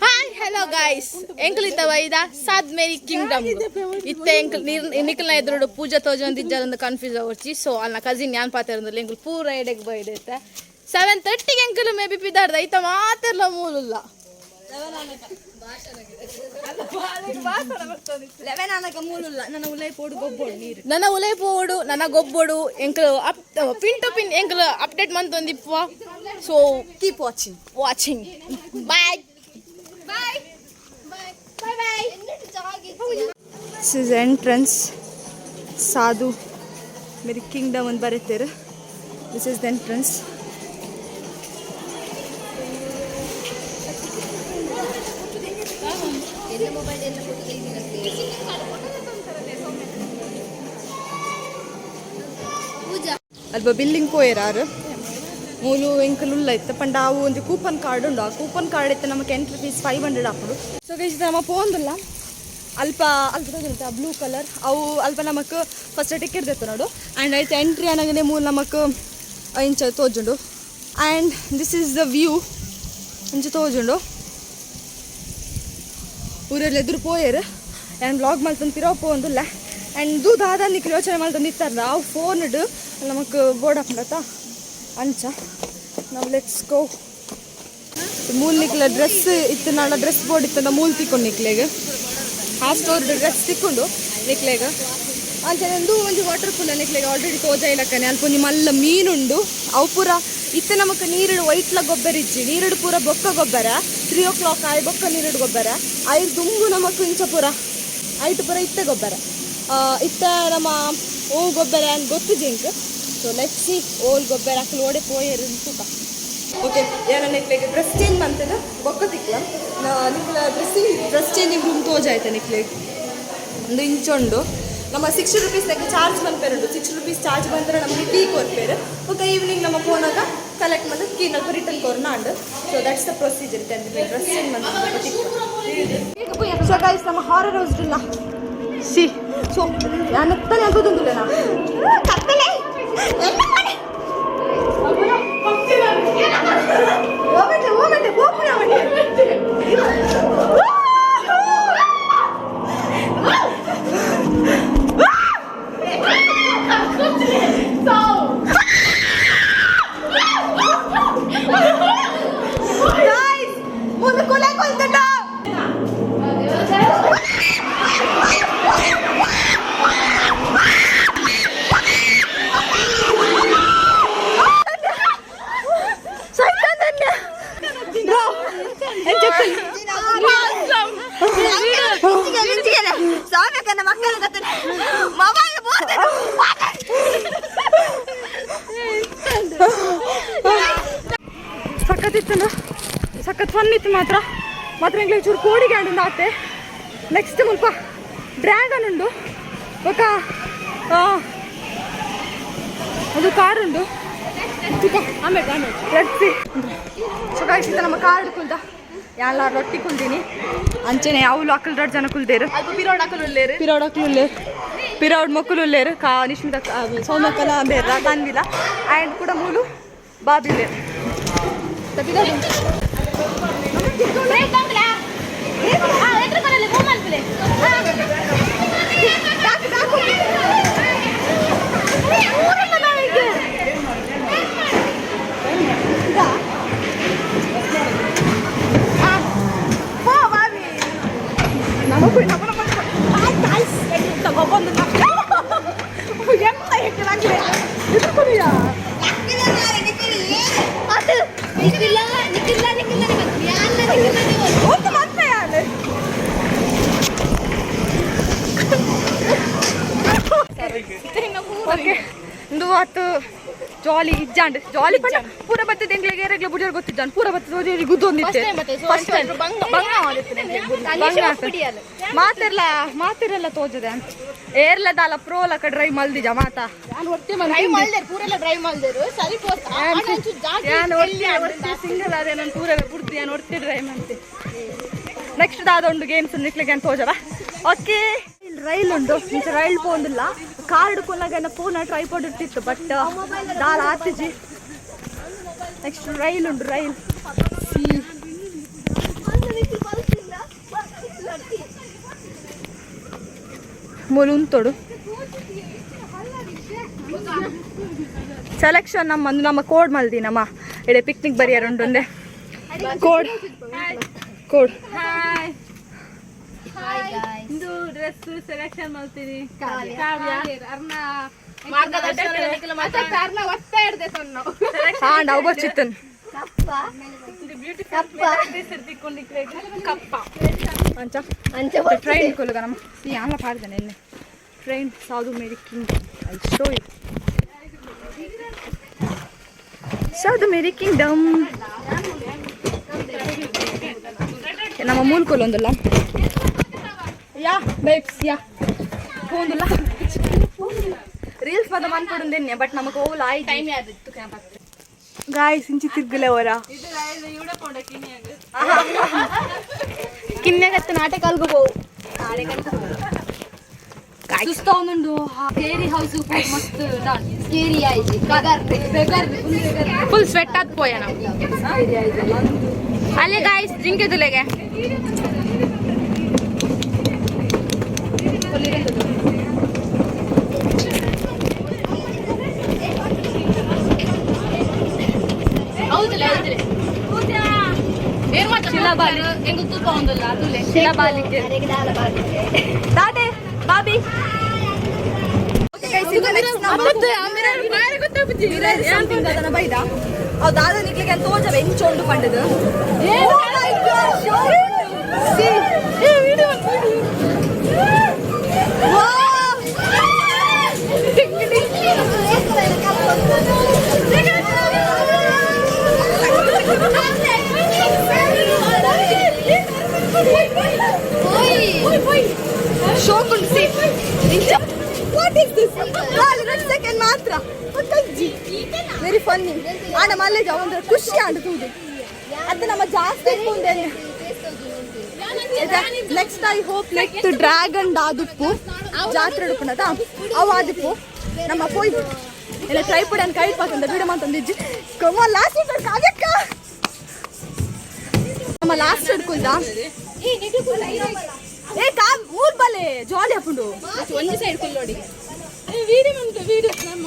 Hi, hello guys, ಎಂಕುಲಿತ್ತ ಬೈದ Saad Mary Kingdom. ಇತ್ತೆ ಎಂಕಲ್ ನಿಕಲ್ನ ಎದುರುಡು ಪೂಜಾ ತೋಜೊಂದಿಜ್ಜಾರೊಂದು ಕನ್ಫ್ಯೂಸ್ ಆವೊರ್ಚಿ. ಸೊ ಅಲ್ನ ಕಸಿನ್ ಯಾನ್ ಪಾತೆರೊಂದುಲ್ಲೆ. ಎಂಕುಲು ಪೂರ ಎಡೆಗ್ ಬೈದೈತೆ. 7:30ಗೆ ಎಂಕುಲು ಮೇ ಬಿ ಪಿದಾಡ್ದ. ಐತ ಮಾತೆರ್ಲ ಮೂಲುಲ್ಲ. 11 ಆನಗ ಮೂಲುಲ್ಲ. ನನ್ನ ಉಲೈ ಪೋಡು, ಗೊಬ್ಬೋಡು ನೀರು. ನನ್ನ ಉಲೈ ಪೋಡು, ನನ್ನ ಗೊಬ್ಬೊಡು. ಎಂಕುಲು ಅಪ್ ಪಿನ್ ಟು ಪಿನ್ ಎಂಕುಲು update ಮಂತೊಂದಿಪ್ಪುವ. So keep watching. Watching. Bye. Bye bye. This is entrance. Sadhu Mary Kingdom ಅಂತ ಬರೀತಾರೆ. This is the entrance. ಅಲ್ಪ ಬಿಲ್ಲಿಂಗ್ ಪೋಯೆರಾರು. ಮೂಲು ಎಂಕಲ್ ಉಲ್ಲ ಇತ್ತ ಪಂಡ ಅವು ಒಂಜಿ ಕೂಪನ್ ಕಾರ್ಡ್ ಉಂಡು. ಆ ಕೂಪನ್ ಕಾರ್ಡ್ ಇತ್ತ ನಮಕ್ ಎಂಟ್ರಿ ಫೀಸ್ 500 ಆಪುಂಡು. ಸೊ ಗೈಸ್, ನಮ್ಮ ಪೋಂದುಲ್ಲ. ಅಲ್ಪ ಅಲ್ಪ ತೋಜುಂಡು ಬ್ಲೂ ಕಲರ್ ಅವು. ಅಲ್ಪ ನಮಕ್ ಫಸ್ಟ್ ಟಿಕೆಟ್ ದೆತ್ತ ನೋಡು. ಆ್ಯಂಡ್ ಐತೆ ಎಂಟ್ರಿ ಅನಗನೆ ಮೂಲು ನಮಕ್ ಇಂಚ ತೋಜುಂಡು. And this is the view. ಇಂಚ ತೋಜುಂಡು. ಊರಲ್ಲಿ ಎದುರು ಪೋಯೆರ್. ಆ್ಯಂಡ್ ವ್ಲಾಗ್ ಮಲ್ತೊಂದು ಪಿರೋ ಪೋಂದುಲ್ಲ. ಆ್ಯಂಡ್ ದು ದಾದ ನಿಕ್ಲು ಯೋಚನೆ ಮಲ್ತೊಂದು ಇತ್ತಾರ, ಅವು ಫೋನ್ ನಮಕ್ ಬೋರ್ಡ್ ಹಾಕೊಂಡತ್ತ ಅಂಚ. ನಾವು let's go. ಮೂಲ್ ನಿಕ್ಲ ಡ್ರೆಸ್ ಇತ್ತು ನಾಳ ಡ್ರೆಸ್ ಬೋರ್ಡ್ ಇತ್ತು. ಮೂಲ್ ತಿಕ್ಕೊಂಡು ನಿಕ್ಲೆಗ್ ಆ ಸ್ಟೋರ್ ಡ್ರೆಸ್ ತಿಕ್ಕೊಂಡು ನಿಕ್ಲೆಗ್. ಅಂಚನೆ ಒಂದು ಒಂಜಿ ವಾಟರ್ ಫಾಲ್ ನಿಕ್ಲೆಗ್ ಆಲ್ರೆಡಿ ತೋಜ ಇಲ್ಲಕ್ಕನೆ. ಅಲ್ಪ ಒಂಜಿ ಮಲ್ಲ ಮೀನುಂಡು. ಅವು ಪೂರ ಇತ್ತೆ ನಮಕ್ ನೀರುಡು ವೈಟ್ಲ ಗೊಬ್ಬರ ಇಜ್ಜಿ. ನೀರುಡು ಪೂರ ಬೊಕ್ಕ ಗೊಬ್ಬರ. 3 ಓ ಕ್ಲಾಕ್ ಆಯ್ ಬೊಕ್ಕ ನೀರುಡು ಗೊಬ್ಬರ. ಐರ್ ದುಂಬು ನಮಕ್ ಇಂಚ ಪೂರ ಐಟ್ ಪೂರ ಇತ್ತೆ ಗೊಬ್ಬರ. ಇತ್ತ ನಮ್ಮ ಓ ಗೊಬ್ಬರ ಅಂತ ಗೊತ್ತು ಜಿಂಕ್. ಸೊ let's see ಓಲ್ ಗೊಬ್ಬರ. ಅಕ್ಲು ಓಡೆ ಪೋಯೆರ್ ತೂಕ. ಓಕೆ, ಏನ ನಿಕ್ಲೆಗ್ ಡ್ರೆಸ್ ಚೇಂಜ್ ಮಂತದ ಬೊಕ್ಕ ತಿಕ್ಲ. ನಿಕ್ಲ ಡ್ರೆಸ್ ಚೇಂಜಿಂಗ್ ರೂಮ್ ತೋಜಾಯ್ತ ನಿಕ್ಲೆಗ್. ಒಂದು ಇಂಚೊಂಡು. ನಮ್ಮ 60 ರುಪೀಸ್ ಲೆಕ್ಕ ಚಾರ್ಜ್ ಮನ್ಪೇರುಂಡು. 60 ರುಪೀಸ್ ಚಾರ್ಜ್ ಬಂದ್ರೆ ನಮಗೆ ಕೀ ಕೊರ್ಪೇರು. ಬೊಕ್ಕ ಈವ್ನಿಂಗ್ ನಮ್ಮ ಫೋನಾಗ ಕಲೆಕ್ಟ್ ಮಂತ್ ಕೀ ನಲ್ಪ ರಿಟರ್ನ್ ಕೊರ್ನ and. So that's the procedure. Dress change month. So guys, ನಮ್ಮ ಹಾರರ್ ಹೌಸ್ ಇಲ್ಲ. ಸಿ, ಸೊ ನಾನು ಎತ್ತನೆ ಆಗೋದುಂದಿಲ್ಲ. ನಾ ಕತ್ತಲೆ. ಓಮಂಟೆ ಓಮಂಟೆ ಬೋಪುನ. Guys, ముందు కులే కొల్తుండ. ಸಖತ್ ಇತ್ತು, ಸಖತ್ ಫನ್ ಇತ್ತು ಮಾತ್ರ. ಮಾತ್ರ ಎಂಗ್ಲಿಗೆ ಚೂರು ಕೋಡಿಗೆ ಉಂಡು ಆತೆ. ನೆಕ್ಸ್ಟ್ ಮುಲ್ಪ ಡ್ರ್ಯಾಗನ್ ಉಂಡು. ಬೊಕ ಅದು ಕಾರ್ ಉಂಡು. ಆಮೇಲೆ ಆಮೇಲೆ. Let's see. So guys, ಇದು ನಮ್ಮ ಕಾರ್ ಕುಲ್ದ. ಎಲ್ಲ ರೊಟ್ಟಿ ಕುಲ್ದೀನಿ. ಅಂಚೆನೆ ಯಾವ್ಲು ಅಕ್ಕಲ್ ದೊಡ್ಡ ಜನ ಕುಲ್ದೇರು. ಅಲ್ಪ ಪಿರೋಡ್ ಹಾಕಲು ಉಲ್ಲೇರು. ಪಿರೋಡ್ ಅಕ್ಲು ಉಲ್ಲೇರು, ಪಿರೋಡ್ ಮೊಕ್ಕಲು ಉಲ್ಲೇರು. ಕಾ ನಿಶ್ಮಿತ ಸೋಮಕ್ಕಲ ಬೇರ ತಂದಿಲ್ಲ. ಆ್ಯಂಡ್ ಕೂಡ ಮೂಲು ಬಾಬಿಲೆ. ಬ್ರೇಕ್ ಬಂದ್ಲಾ? ಎದ್ರ ಬರಲ್ಲ, ಮೂವ್ ಮಾಡ್ಬಿಲೆ. ನಿಕ್ಕಿಲ್ಲ ನಿಕ್ಕಿಲ್ಲ ನಿಕ್ಕಿಲ್ಲ ನಿಕ್ಕಿಲ್ಲ. ಓಕೆ, ಇಂದು ಆತು ಜಾಲಿ ಇಜ್ಜಾಂಡ್. ಜಾಲಿ ಪಂಡ ಪೂರ ಬತ್ತದ ಎಂಗ್ಲಿಗೆ ಏರೆಗ್ಲ ಬುಡಿಯರ್ ಗೊತ್ತಿದ್ದಾನ್. ಪೂರ ಬತ್ತದ ಓದಿ ಗುದ್ದೊಂದಿತ್ತೆ. First time ಮಾತಿರ್ಲ ಮಾತಿರಲ್ಲ ತೋಜದೆ. ಏರ್ಲ ದಾಲ ಪ್ರೋ ಲಕ ಡ್ರೈವ್ ಮಲ್ದಿಜ ಮಾತಾ. ಡ್ರೈವ್ ಮಲ್ದೇರು, ಪೂರೆಲ್ಲ ಡ್ರೈವ್ ಮಲ್ದೇರು. ಸರಿ ಪೋತ. ಯಾನ್ ಒರ್ತಿ ಒರ್ತಿ ಸಿಂಗಲ್ ಅದೇ. ನಾನು ಪೂರೆಲ್ಲ ಬುಡ್ದು ಯಾನ್ ಒರ್ತಿ ಡ್ರೈವ್ ಅಂತೆ. ನೆಕ್ಸ್ಟ್ ದಾದ ಉಂಡು ಗೇಮ್ಸ್ ನಿಕ್ಲೆಗೆ ಅಂತ ತೋಜವ. ಓಕೆ, ಇಲ್ಲಿ ರೈಲ್ ಉಂಡು. ಇಂಚ ರೈಲ್ ಪೋಂದಿಲ್ಲ. ಕಾರ್ ಕುಲ್ಲಾಗ ಪೂನ ಟ್ರೈಪಾಡ್ ಇರ್ತಿತ್ತು, ಬಟ್ ದಾಲ ಆತಿಜಿ. ನೆಕ್ಸ್ಟ್ ರೈಲ್ ಉಂಡು, ರೈಲ್. ಸಿ, ಮೂಲು ಉಂತೋಡು ಸೆಲೆಕ್ಷನ್ ನಮ್ಮ ನಮ್ಮ ಕೋಡ್ ಮಲ್ದಿ ನಮ್ಮ ಇಡೆ ಪಿಕ್ನಿಕ್ ಬರಿಯಾರ ಉಂಡುಂದೆ ಕೋಡ್ ಕೋಡ್. ಇಂದು ಡ್ರೆಸ್ ಸೆಲೆಕ್ಷನ್ ಮಾಡ್ತೀನಿ ಕಾವ್ಯ ಹಾ, ನಾವು ಬರ್ಚಿತ್ತನ್. ಕಪ್ಪ. ಅಂಚ ಅಂಚ ಟ್ರೈನ್ ಕೊಲ್ಲುಗ ನಮ್ಮ ಈ ಆನ್ಲ ಪಾಡ್ದಾನೆ ಎನ್ನೆ train Sadhu Mary king. I show you Sadhu Mary Kingdom. ನಮ್ಮ ಮೂಲ ಕೊಲ್ಲೊಂದಲ್ಲ. ಯಾ ಬೇಬ್ಸ್, ಯಾ ಪೋಂದುಲ್ಲ. ರೀಲ್ಸ್ ಮಾತ ಮನ್ಪಡುಂದೆನ್ನೆ, ಬಟ್ ನಮಕ್ ಓಲ್ ಆಯ್ ಟೈಮ್ ಯಾವ್ದಿತ್ತು? ಗಾಯ್ಸ್, ಇಂಚಿ ತಿರ್ಗಲೆ ಅವರ. ಕಿನ್ನೆಗತ್ತ ನಾಟಕ ಅಲ್ಗು. ಸುಸ್ತಾವನುಂಡು. ಸ್ಕೇರಿ ಹೌಸ್ ಮಸ್ತ್ ಸ್ಕೇರಿ ಆಯ್ತು. ಫುಲ್ ಸ್ವೆಟ್ ಆದ್ ಪೋಯ ನಾವು ಅಲ್ಲೇ. ಗಾಯ್ಸ್, ಜಿಂಕೆ ತುಲೆಗೆ. ಹೌದಲ್ಲ, ಹೌದಲ್ಲ. ಏನ್ ಮಾಡ್ತಾರೆ? ಹೆಂಗ ತೂಪ ಒಂದಲ್ಲ ತುಲೆ. ಶಿಲಾಬಾಲಿಕೆ ದಾದೆ ಬಾಬಿ. ಬೈದ ಅವ್ ದಾದ ನಿಕ್ಲಿಗೆ ಅಂತ ತೋಜವೆ ಇಂಚ ಉಂಡು ಪಂಡದು. Oh my God, show it. See. Wow. ಶೋಕ್ ಉಂಟು. See. ಇಂಚ. What is this? ಎರಡು ಸೆಕೆಂಡ್ ಮಾತ್ರ. ಅಜ್ಜಿ, ವೆರಿ ಫನ್ನಿ. ಆಂಡ ಮಲ್ಲೇಜ್ ಒಂಥರ ಖುಷಿ ಆಂಡ ತೂದು. ಅದು ನಮ್ಮ ಜಾಸ್ತಿ. Next I hope like dragon ಆದುಪ್ಪು ಜಾತ್ರೆ ಉಡುಪುನದ ಅವು ಆದಿಪ್ಪು. ನಮ್ಮ ಪೋಯ್ ಎಲ್ಲ ಟ್ರೈಪಡ್ ಅನ್ ಕೈ ಪಾತಂದ ಬಿಡ ಮಾತಂದಿಜ್ಜಿ. ಕಮ ಲಾಸ್ಟ್ ಕಾವ್ಯಕ್ಕ ನಮ್ಮ ಲಾಸ್ಟ್ ಹಿಡ್ಕೊಲ್ದ. ಏ ಕಾ ಮೂರ್ ಬಲೆ ಜಾಲಿ ಹಾಕೊಂಡು. ಒಂಜಿ ಸೈಡ್ ಕುಲ್ಲೋಡಿ. ವೀಡಿಯೋ ಮಂತ ವೀಡಿಯೋ ನಮ್ಮ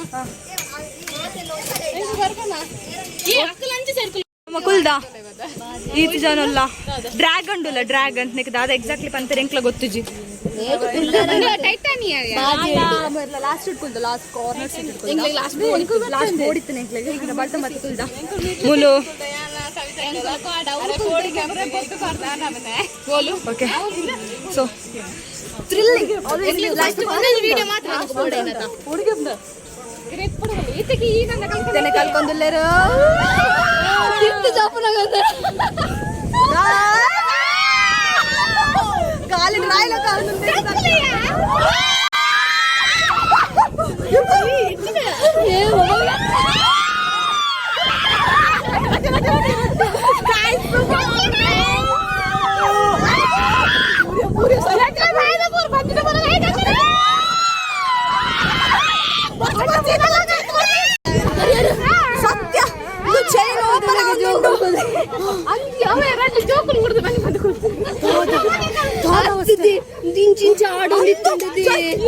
ಈ ಅಕ್ಕಲ ಅಂಚಿ ಸೈಡ್. ನಮ್ಮ ಕುಲ್ದ ಈತ್ ಜನಲ್ಲ ಡ್ರ್ಯಾಗನ್ ಉಲ್ಲ ಡ್ರ್ಯಾಗನ್ ನಿಕ್ ದಾದ ಎಕ್ಸಾಕ್ಟ್ಲಿ ಪಂಪೆರ್ ಎಂಕ್ಲ ಗೊತ್ತುಜಿ. ಟೈಟಾನಿಯಾ. ಲಾಸ್ಟ್ ಇಟ್ಕೊಳ್ದ, ಲಾಸ್ಟ್ ಕಾರ್ನರ್ ಸೀಟ್. ಲಾಸ್ಟ್ ಓಡಿತ್ತು ಎಂಕ್ಲೆಗೆ ಬಲ್ತ ಮತ್ತೆ ಕುಲ್ದ ಮುಲು. Okay, so thrilling. ವಿಡಿಯೋ ಮಾತ್ರ. ಕಲ್ಕೊಂದುಲ್ಲೇರು. గాలి రాయిలో. ಸತ್ಯ, ಇದು ಚೈನ್ ಓಪನ್.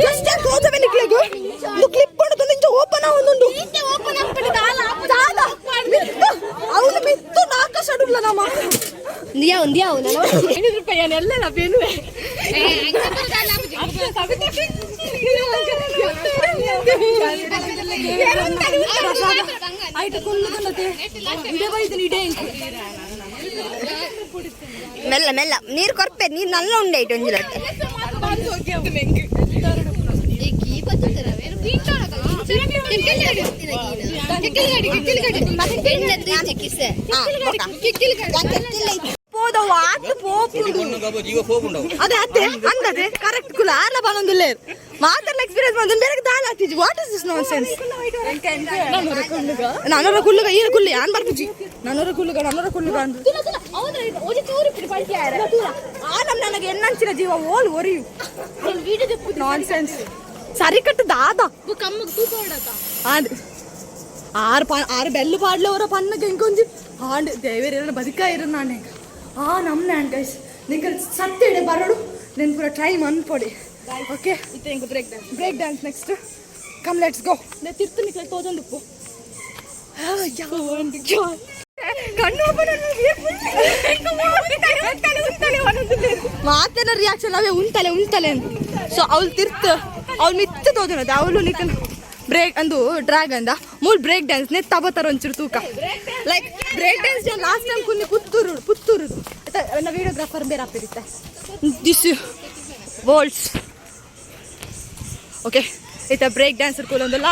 ಜಸ್ಟ್ ತೋಜವೆ ನಿಕ್ಲೆಗ್. ಇದು ಕ್ಲಿಪ್ ಉಂಡು, ಇಂಚ ಓಪನ್ ಆವೊಂದುಂಡು. ಹೌದು, ಮಿತ್ತು ನಾಲ್ಕು ಸಡುಲ್ಲ ನಮ್ಮ. ರೂಪಾಯಿ ಎಲ್ಲ ಬೇನುವೆ. ಆಯ್ತು, ಕುಲ್ಲುದುಂಡತೆ ಇಡೆ ಬೈದನಿ ಇಡೆ. ಮೆಲ್ಲ ಮೆಲ್ಲ ನೀರು ಕೊರ್ಪೆ. ನೀರು ನಲ್ಲ ಉಂಡೈಟ್ ಒಂಜಿ ಲೊಟ್ಟೆ. ಪೋದ ಆತು ಪೋಪುಂಡು. ಜೀವ ಪೋಪುಂಡವು. ಅದೇ ಅತ್ತೆ ಅಂದದೆ ಕರೆಕ್ಟ್. ಕುಲ ಆರ್ಲ ಬನ್ನೊಂದುಲ್ಲೆ ಮಾತಾಡ್ಲ ಎಕ್ಸ್ಪೀರಿಯನ್ಸ್ ಬಂದು ಬೇರೆ ದಾಲ ಆತಿಜಿ. What is this nonsense? ನಾನೊರ ಕುಲ್ಲುಗ, ಈರ ಕುಲ್ಲು ಯಾನ್ ಬರ್ಪುಜಿ. ನಾನೊರ ಕುಲ್ಲುಗ, ನಾನೊರ ಕುಲ್ಲುಗ ಅಂದು ಆ ನಮ್ ನನಗೆ ಎನ್ನಂಚಿನ ಜೀವ ಓಲ್ ಒರಿಯು. ನಾನ್ ಸೆನ್ಸ್ ಸರಿ ಕಟ್ಟು ದಾದ. ಆಂಡ್ ಆರು ಪಾ ಆರು ಬೆಲ್ಲು ಪಾಡ್ಲವರ ಪನ್ನಗ ಇಂಕೊಂಜಿ ಆಂಡ್ ದೇವೇರ ಬದುಕ ಇರು ನಾನೆ. ಆ ನಮ್ನೆ ಆ್ಯಂಡ್ ಗೈಸ್ ನಿಂಗೆ ಸತ್ಯ ಬರೋಡು ನೆನ್ ಪೂರ ಟ್ರೈ ಮನ್ಪೊಡಿ. ಓಕೆ. ಇತ್ತೆ ಎಂಕ್ break dance. Break dance next. Come, let's go. ತಿರ್ತು ನಿಕ್ಲೆ ತೋಜೊಂದುಪ್ಪು. ಕಣ್ಣು ಓಪನ್. ಮಾತೇನ ರಿಯಾಕ್ಷನ್ ಅವೇ ಉಂತಲೆ ಉಂತಲೆ ಅಂತ. ಸೊ ಅವಳು ತಿರ್ತು ಅವಳು ಮಿತ್ತ ತೋಜನದ ಅವಳು ನಿಕಲ್ ಬ್ರೇಕ್ ಅಂದು ಡ್ರ್ಯಾಗ್ ಅಂದ ಮೂಲ ಬ್ರೇಕ್ ಡ್ಯಾನ್ಸ್ ನೆ ತಬತಾರ ಒಂಚೂರು ತೂಕ. Like break dance last time ಕುನ್ನಿ ಪುತ್ತೂರು ಪುತ್ತೂರು ನನ್ನ ವಿಡಿಯೋಗ್ರಾಫರ್ ಬೇರೆ ಹಾಕಿರುತ್ತೆ. This worlds okay. ಈತ ಬ್ರೇಕ್ ಡ್ಯಾನ್ಸರ್ ಕೂಲೊಂದಲ್ಲ.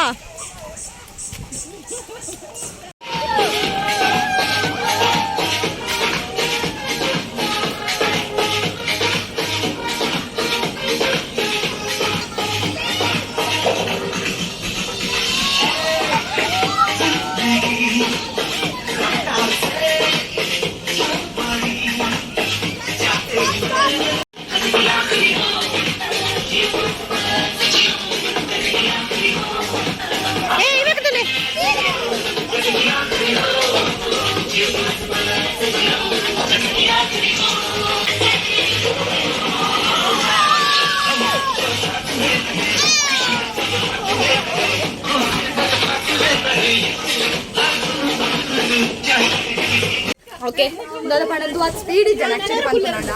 ಓಕೆ, ದಾದ ಪಂಡ ಅದು ಸ್ಪೀಡ್ ಇದ್ದಾನೆ ಆಕ್ಚುಲಿ ಪನ್ಪುನಾಂಡ.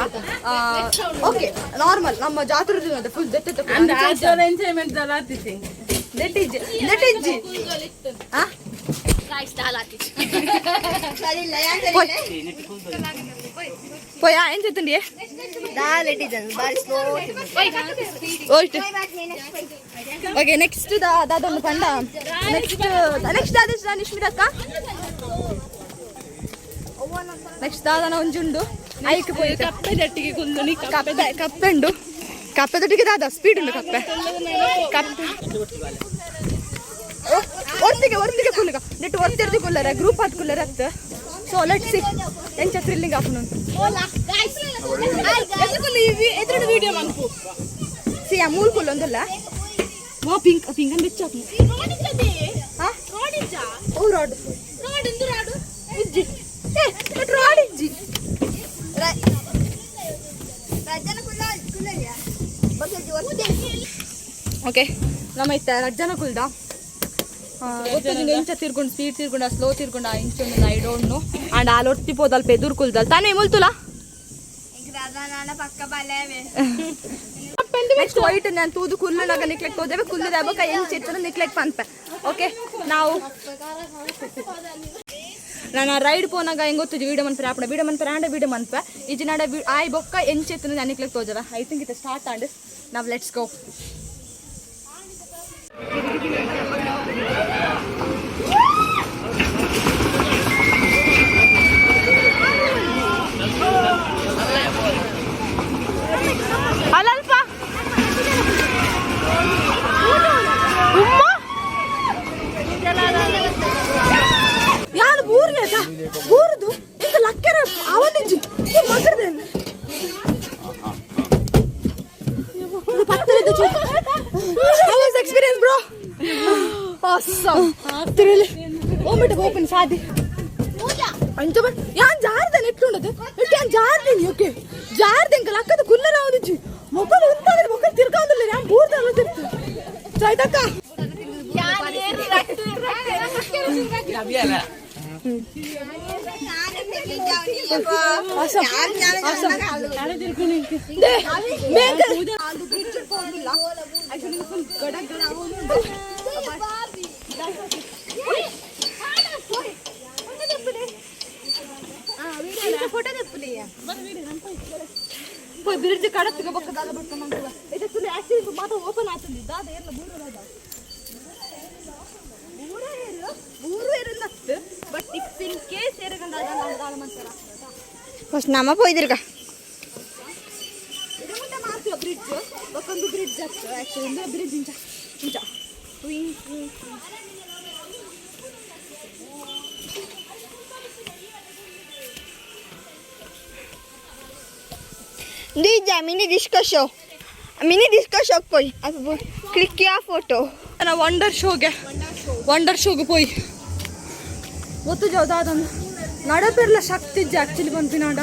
ಓಕೆ, ನಾರ್ಮಲ್ ನಮ್ಮ ಜಾತ್ರೆ ಫುಲ್ ದೆತ್ತೆ. ಎಂಜಾಯ್ಮೆಂಟ್ ದಾಲ ಆತಿತಿ. ದೆಟ್ಟಿಜ್ಜಿ ದೆಟ್ಟಿಜ್ಜಿ. ಆ ಗೈಸ್, ದಾಲ ಆತಿತಿ. ಪೋಯ್ ಪೋಯ್. ಆ ಎಂಚ ತಿಂಡಿ? ಬಾರಿ ಸ್ಲೋ. ಓಯ್ಟ್. ಓಕೆ, ನೆಕ್ಸ್ಟ್ ದಾದೊಂದು ಪಂಡ. ನೆಕ್ಸ್ಟ್ ನೆಕ್ಸ್ಟ್ ದಾದ ನಿಶ್ಮಿತಕ್ಕ. ನೆಕ್ಸ್ಟ್ ದಾದನ ಒಂಜುಂಡು ಐಕ್ ಪೋಯ್. ಕಪ್ಪೆ ದಟ್ಟಿಗೆ ಕುಂದುನಿ. ಕಪ್ಪೆ ಕಪ್ಪೆ ಉಂಡು. ಕಪ್ಪೆ ದೊಟ್ಟಿಗೆ ದಾದ ಸ್ಪೀಡ್ ಉಂಡು. ಕಪ್ಪೆ ಕಪ್ಪೆ ಒರ್ತಿಗೆ ಒರ್ತಿಗೆ ಕುಲ್ಲುಗ ನೆಟ್ಟು ಒರ್ತಿರ್ದಿ ಕುಲ್ಲರ ಗ್ರೂಪ್ ಆದ್ ಕುಲ್ಲರ ಅತ್ತ. ಸೊ let see ಎಂಚ ಥ್ರಿಲ್ಲಿಂಗ್ ಆಪುನು. ಎದುರು ವಿಡಿಯೋ ಮನ್ಪು. ಸಿ, ಆ ಮೂಲ್ ಕುಲ್ಲ ಒಂದಲ್ಲ. ವಾ, ಪಿಂಕ್ ಪಿಂಕ್ ಅನ್ ಬೆಚ್ಚ. ಹಾ, ಓ ರಾಡ್. ರಾಡ್ ಇಂದು ರಾಡ್. ಇಜ್ಜಿ. ಏ, ಬಟ್ ರಾಡ್ ಇಜ್ಜಿ. ಓಕೆ, ನಮ್ಮ ಇತ್ತ ರಡ್ಡ್ ಜನ ಕುಲ್ದ ಗೊತ್ತಿಲ್ಲ. ಎಂಚ ತಿರ್ಕೊಂಡು ಸ್ಪೀಡ್ ತಿರ್ಕೊಂಡ ಸ್ಲೋ ತಿರ್ಕೊಂಡ ಇಂಚೊಂದು I don't know. And all ಒತ್ತಿ ಪೋದಲ್ಪ ಎದುರು ಕುಲ್ದಲ್ ತಾನೇ ಮುಲ್ತುಲ. ಪಕ್ಕ ಬಲೇವೆ. ನೆಕ್ಸ್ಟ್ ವೈಟ್ ನಾನು ತೂದು ಕುಲ್ಲುನಾಗ ನಿಕ್ಲೆಕ್ ತೋದೇವೆ. ಕುಲ್ಲುದ ಬೊಕ ಎಂಚ ಇತ್ತು ನಿಕ್ಲೆಕ್ ಪನ್ಪೆ. ಓಕೆ, ನಾವು ನಾನು ರೈಡ್ ಪೋನಾಗ ಹೆಂಗ್ ಗೊತ್ತು ವಿಡಿಯೋ ಮನ್ಪೆ ಆಪಣ ವಿಡಿಯೋ ಮನ್ಪೆ ಆಂಡ ವಿಡಿಯೋ ಮನ್ಪೆ ಇಜಿನಾಡ ಆಯ್ ಬೊಕ್ಕ ಎಂಚ ಇತ್ತು ನಾನು ನಿಕ್ಲೆಕ್ ತೋಜವ. I think ಇದು ಸ್ಟಾರ್ಟ್ ಆಂಡ್ ನಾವು let's go. ಅಲ್ಲಲ್ಪ ಉಮ್ಮ ಯಾರು ಬೂರ್ನೆ ಬೂರುದು ಇಂತ ಲಕ್ಕೆರ ಅವನಿಜ್ಜಿ ಮಗರ್ದೆ ಪತ್ತರಿದ್ದು. How was the experience, bro? Awesome. Thrill. ಓಮಿಟ open ಸಾದಿ ಅಂಚ ಬ ಯಾನ್ ಜಾರ್ದೆ ನೆಟ್ಲುಂಡದು ನೆಟ್ ಯಾನ್ ಜಾರ್ದಿನಿ. ಓಕೆ, ಜಾರ್ದೆ ಎಂಕಲ್ ಅಕ್ಕದ ಕುಲ್ಲರ ಅವನಿಜ್ಜಿ ಮೊಕಲು ಉಂತಾದ್ರೆ ಮೊಕಲು ತಿರ್ಕಾಂದಿಲ್ಲ. ಯಾನ್ ಬೂರ್ದ ಅಲ್ಲ ತಿರ್ತು ಚೈತಕ್ಕ. Awesome. Awesome. They, ಮೇಂಕ ಅದು ಬ್ರಿಡ್ಜ್ ಹೋಗಿಲ್ಲ ಆಕ್ಚುಲಿ. ಫುಲ್ ಗಡ ಗಡ ಅವನು. ಫೋಟೋ ತೆಪ್ಪುಲಿಯ. ಪೋಯ್ ಬ್ರಿಡ್ಜ್ ಕಡತ್ತಿಗೆ ಬೊಕ್ಕ ದಾದ ಬೊಕ್ಕ ಮಂಕುವ ಇದು ಫುಲ್ ಆಕ್ಚುಲಿ ಮಾತ ಓಪನ್ ಆತಂದಿ ದಾದ ಏರ್ಲ ಬೂರು ದಾದ ಬೂರ ಏರು ಬೂರು ಏರು ನತ್ತು. ಬಟ್ if in case ಏರಗಂಡ ದಾದ ದಾದ ಮಂತರ. ಫಸ್ಟ್ ನಮ್ಮ ಪೋಯ್ದಿರ್ಗ. ಇದು ಮುಟ್ಟ ಮಾತ್ರ ಬ್ರಿಡ್ಜ್ ಬೊಕ್ಕೊಂದು ಬ್ರಿಡ್ಜ್ ಆಗ್ತದೆ ಆಕ್ಚುಲಿ. ಒಂದು ಬ್ರಿಡ್ಜ್ ಇಂಚ ಇಂಚ ಟ್ವಿಂಗ್ ಟ್ವಿಂಗ್. ದೀಜ mini disco show, mini disco show ಪೋಯ್ click ಯಾ ಫೋಟೋ. ನಾವು ವಂಡರ್ ಶೋಗೆ ವಂಡರ್ ಶೋಗೆ ಪೋಯ್ ಗೊತ್ತು ಜಾವ್ದಾದೊಂದು ನಡಪೆರ್ಲ ಶಕ್ತಿ ಇಜ್ಜಿ ಆಕ್ಚುಲಿ ಪನ್ಪಿನಾಂಡ.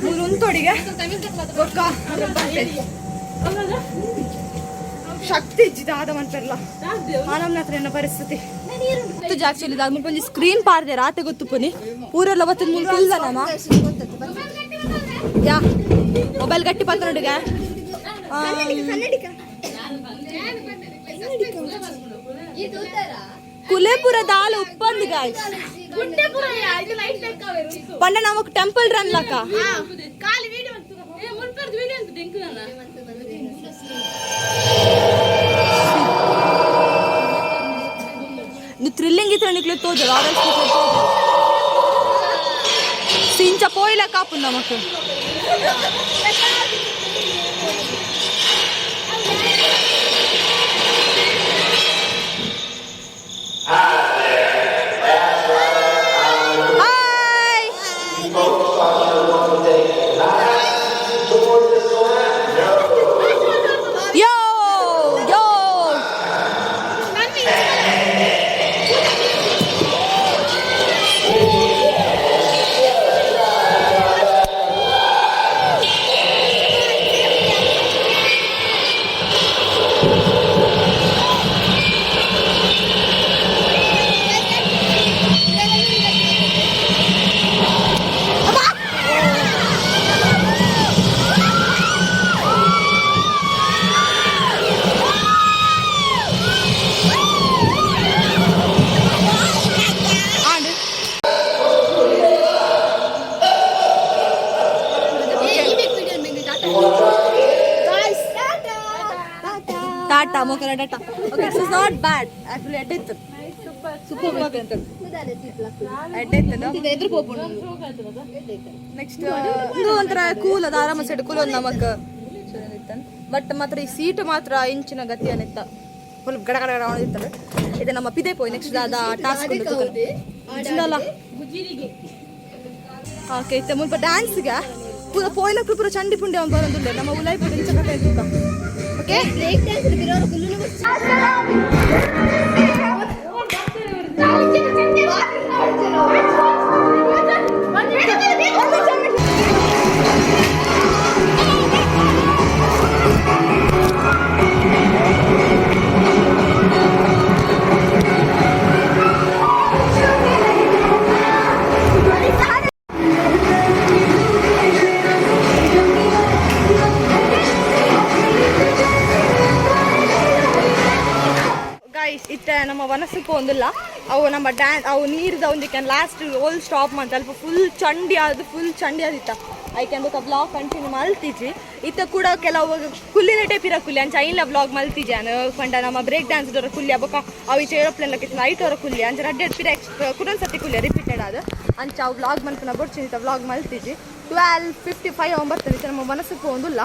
ಮೂರು ಉಂತೋಡಿಗೆ ಬೊಕ್ಕ ಶಕ್ತಿ ಇಜ್ಜಿದ ಆದ ಮನ್ಪೆರ್ಲ ಆನಮ್ನ ಹತ್ರ ಎನ್ನ ಪರಿಸ್ಥಿತಿ. ಆಕ್ಚುಲಿ ಮುಲ್ಪ ಒಂಜಿ ಸ್ಕ್ರೀನ್ ಪಾರ್ದೆ ರಾತೆ ಗೊತ್ತುಪುನಿ ಪೂರೆಲ್ಲ ಬತ್ತದ ಮುಲ್ಪ ಕುಲ್ದ ನಮ್ಮ. ಯಾ, ಮೊಬೈಲ್ ಗಟ್ಟಿ ಪತ್ತನೊಟ್ಟಿಗೆ. ಕನ್ನಡಿಕ. ಕುಲೆಪುರ ದಾಲ ಉಪ್ಪಂದು ಗಾಯ್ಸ್. ಪಂಡ ನಮಕ್ ಟೆಂಪಲ್ ರನ್ ಲಕ. ಖಾಲಿ ವಿಡಿಯೋ ಮುನ್ಪರ್ದು ವಿಡಿಯೋ ಅಂತ ದಿಂಕು. ಇದು ಥ್ರಿಲ್ಲಿಂಗ್ ಇತ್ರ ನಿಕ್ಲೆ ತೋಜಲ್ಲ, ಆರೆಂಜ್ ಸಿಂಚ ಪೋಯಿಲ ಕಾಪು ನಮಕ್. Hi. Yo yo. And tata ಮೊಕಲ tata. Okay, it's is not bad actually. ಎಡ್ಡೆ ಇತ್ತು, ಸೂಪರ್ ಎಡ್ಡೆ ಇತ್ತು. ಎದುರು ಪೋಪುಂಡು. ನೆಕ್ಸ್ಟ್ ಇದು ಒಂಥರ ಕೂಲ್ ಅದು, ಆರಾಮ ಸೈಡ್ ಕೂಲ್ ಒಂದು ನಮಕ್. ಬಟ್ ಮಾತ್ರ ಈ ಸೀಟ್ ಮಾತ್ರ ಇಂಚಿನ ಗತಿ ಅನಿತ್ತ, ಫುಲ್ ಗಡ ಗಡ ಗಡ ಇರ್ತದೆ. ಇದು ನಮ್ಮ ಪಿದೆ ಪೋಯ್ ನೆಕ್ಸ್ಟ್ ದಾದ ಟಾಸ್ಕ್ ಅಲ್ಲ. ಓಕೆ, ಇತ್ತೆ ಮುಲ್ಪ ಡ್ಯಾನ್ಸ್ಗೆ ಪೂರ ಪೋಯ್ಲಕ್ಲು ಪೂರ ಚಂಡಿ ಪುಂಡಿ ಅವ್ನು ಬರೋದುಂಡೆ. ನಮ್ಮ ಉಲಾಯಿ ಪೂರ ಇಂಚ ಕತೆ. ಓಕೆ. ಬ್ರೇಕ್ ಡ್ಯಾನ್ಸ್ ಬಿರೋರು ಕುಲ್ಲುನು. ಗೈಸ್, ಇತ್ತೆ ನಮ್ಮ ವನಸಕ್ಕೆ ಒಂದಿಲ್ಲ. ಅವು ನಮ್ಮ ಡ್ಯಾನ್ಸ್, ಅವು ನೀರ್ದ ಒಂದಕ್ಕೆ ಲಾಸ್ಟ್ ಓಲ್ ಸ್ಟಾಪ್ ಮಾಡ್ತ ಅಲ್ಪ ಫುಲ್ ಚಂಡಿ ಆದ, ಫುಲ್ ಚಂಡಿ ಆದಿತ್ತ. ಐಕೆ ಬೊಕ ಬ್ಲಾಗ್ ಕಂಟಿನ್ಯೂ ಮಲ್ತಿಜಿ. ಇತ್ತ ಕೂಡ ಕೆಲವು ಕುಲ್ಲಿನ ಟೈಪ್ ಇರೋ ಕುಲ್ಲಿ ಅಂಚ ಐನ್ಲ ಬ್ಲಾಗ್ ಮಲ್ತಿಜಿ ಅನು ಪಂಡ. ನಮ್ಮ ಬ್ರೇಕ್ ಡ್ಯಾನ್ಸ್ ದೊರ ಕುಲ್ಲಿ, ಬೊಕ ಅವು ಈಚೆ ಏರೋಪ್ಲೇನ್ ಲಕ್ಕ ಐಟ್ ಅವರ ಕುಲ್ಲಿ ಅಂಚ ರಡ್ಡೆ ಪಿರ ಎಕ್ಸ್ ಕುಡೊಂದು ಸತಿ ಕುಲ್ಲಿ ರಿಪೀಟೆಡ್ ಆದ. ಅಂಚ ಅವು ಬ್ಲಾಗ್ ಮಲ್ಪುನ ಬೊಡ್ಚಿ ಇತ್ತ ವ್ಲಾಗ್ ಮಲ್ತಿಜಿ. 12:55 ಅವ್ನು ಬರ್ತದೆ. ಇತ್ತ ನಮ್ಮ ಮನಸ್ಸಕ್ಕೆ ಒಂದಿಲ್ಲ.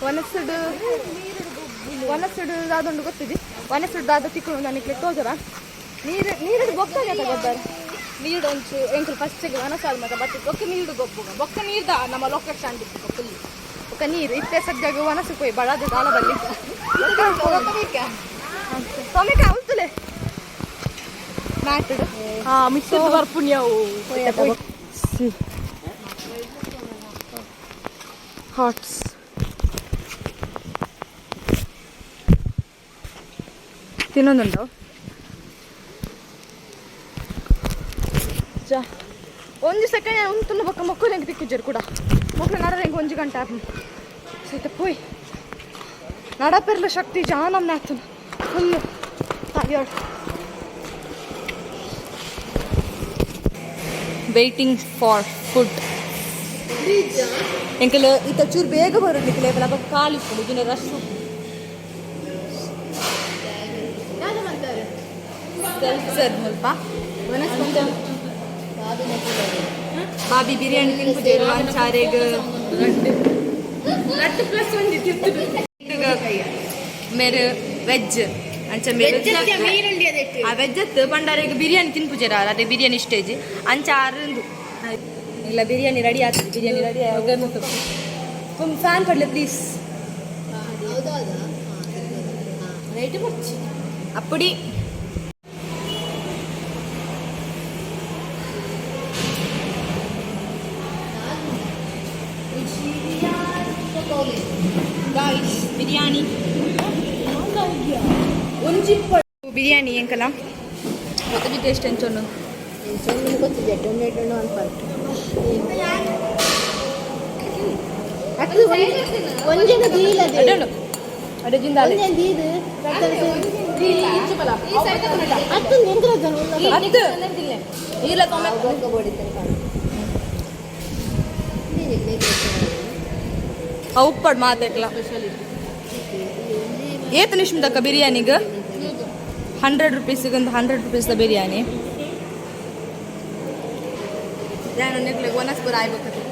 ವನಸುಡು ವನಸುಡು ದಾದೊಂಡು ಗೊತ್ತಿದೆ. ವನಸುಡು ದಾದ ತಿಕ್ಕು ನನಗೆ ತೋಜರ. ನೀರು ನೀರು ಬೊಕ್ಕ ಗೊಬ್ಬರ. ನೀರು ಒಂಚು ಎಂಕುಲು ಫಸ್ಟ್ ವನಸಾದ ಮತ ಬತ್ತೆ ಬೊಕ್ಕ ನೀರು ಗೊಬ್ಬುಗ ಬೊಕ್ಕ ನೀರ್ದ ನಮ್ಮ ಲೊಕೇಶನ್ ಫುಲ್. ఒక ನೀರು ಇತ್ತೆ ಸದ್ಯಾಗ ವನಸು ಪೋಯ್ ಬಡಾದ ದಾಲ ಬಲ್ಲಿ ಟೊಮೆಟೊ ಉಂತುಲೆ ಮ್ಯಾಟಡ್. ಹಾ, ಮಿಕ್ಸರ್ ಬರ್ಪುಣ್ಯವು. ಸಿ ಹಾಟ್ಸ್ ತಿನ್ನೊಂದುಂಡು ಜಾ. ಒಂಜಿ ಸೆಕೆಂಡ್ ಉಂತುಂಡು ಬೊಕ್ಕ ಮೊಕ್ಕಲು ಎಂಕ್ ತಿಕ್ಕುಜೆರ್ ಕೂಡ. ಮೊಕ್ಕಲು ನಡರೆ ಎಂಕ್ ಒಂಜಿ ಗಂಟೆ ಆಪುಂಡು. ಸೈತ ಪೋಯ್ ನಡಪೆರ್ಲ ಶಕ್ತಿ ಜಾನಮ್ ನಾತುನು, full tired. Waiting for food. ಎಂಕಲ್ ಇತ್ತ ಚೂರು ಬೇಗ ಬರೋದು ಲೇಬಲ್ ಅಪ್ಪ ಖಾಲಿ ಉಪ್ಪುಂಡು ಇದನ್ನ ರಶ್. ಸೆಲ್ಫ್ ಸರ್ವ್ ಮುಲ್ಪ ಬಾಬಿ ಬಿರಿಯಾನಿ ತಿನ್ಪುಜೇರು ಅಂಚಾರೆಗ್. ರಟ್ಟು ಪ್ಲಸ್ ಒಂಜಿ ತಿರ್ತು. ಮೇರು ವೆಜ್ ಅಂಚ ಮೇರು ಆ ವೆಜ್ ಅತ್ತು ಪಂಡಾರೆಗ್ ಬಿರಿಯಾನಿ ತಿನ್ಪುಜೇರ. ಅದೇ ಬಿರಿಯಾನಿ ಸ್ಟೇಜ್ ಅಂಚ ಆರುಂದು ಇಲ್ಲ. ಬಿರಿಯಾನಿ ರೆಡಿ ಆಗ್ತದೆ, ಬಿರಿಯಾನಿ ರೆಡಿ. ಫ್ಯಾನ್ ಪಡ್ಲೆ ಪ್ಲೀಸ್. ರೈಟ್ ಬರ್ಚಿ. ಅಪ್ಪಡಿ. ಗಾಯ್ಸ್, ಬಿರಿಯಾನಿ ಒಂಜಿ ಬಿರಿಯಾನಿ ಎಂಕಲ ಗೊತ್ತುಜಿ ಟೇಸ್ಟ್ ಎಂಚೊಂಡು. ಟೊಮೆಟೊ ಅನ್ಪಂತ. ಒಂಜೆನ ದೀಲದೆ. ಅಡ್ಡಂಡು ಅಡ್ಡಜಿಂದಾಲೆ. ಒಂಜೆನ ದೀದು ಅತ್ತು ಎಂಕಲ. ಅತ್ತು ಇಲ್ಲ ತೊಮೆ. ಉಪ್ಪಡ್ ಮಾತೆಕ್ಲ ಏತ್ ನಿಶ್ಮಿತಕ್ಕ ಬಿರಿಯಾನಿಗ್? 100 ರುಪೀಸ್. ಒಂದು 100 ರುಪೀಸ್ ಬಿರಿಯಾನಿ. ನಾನು ನೆಕ್ಲೆಗ್ ಒನಸ್ ಪೂರ ಆಯ್ಬೇಕು.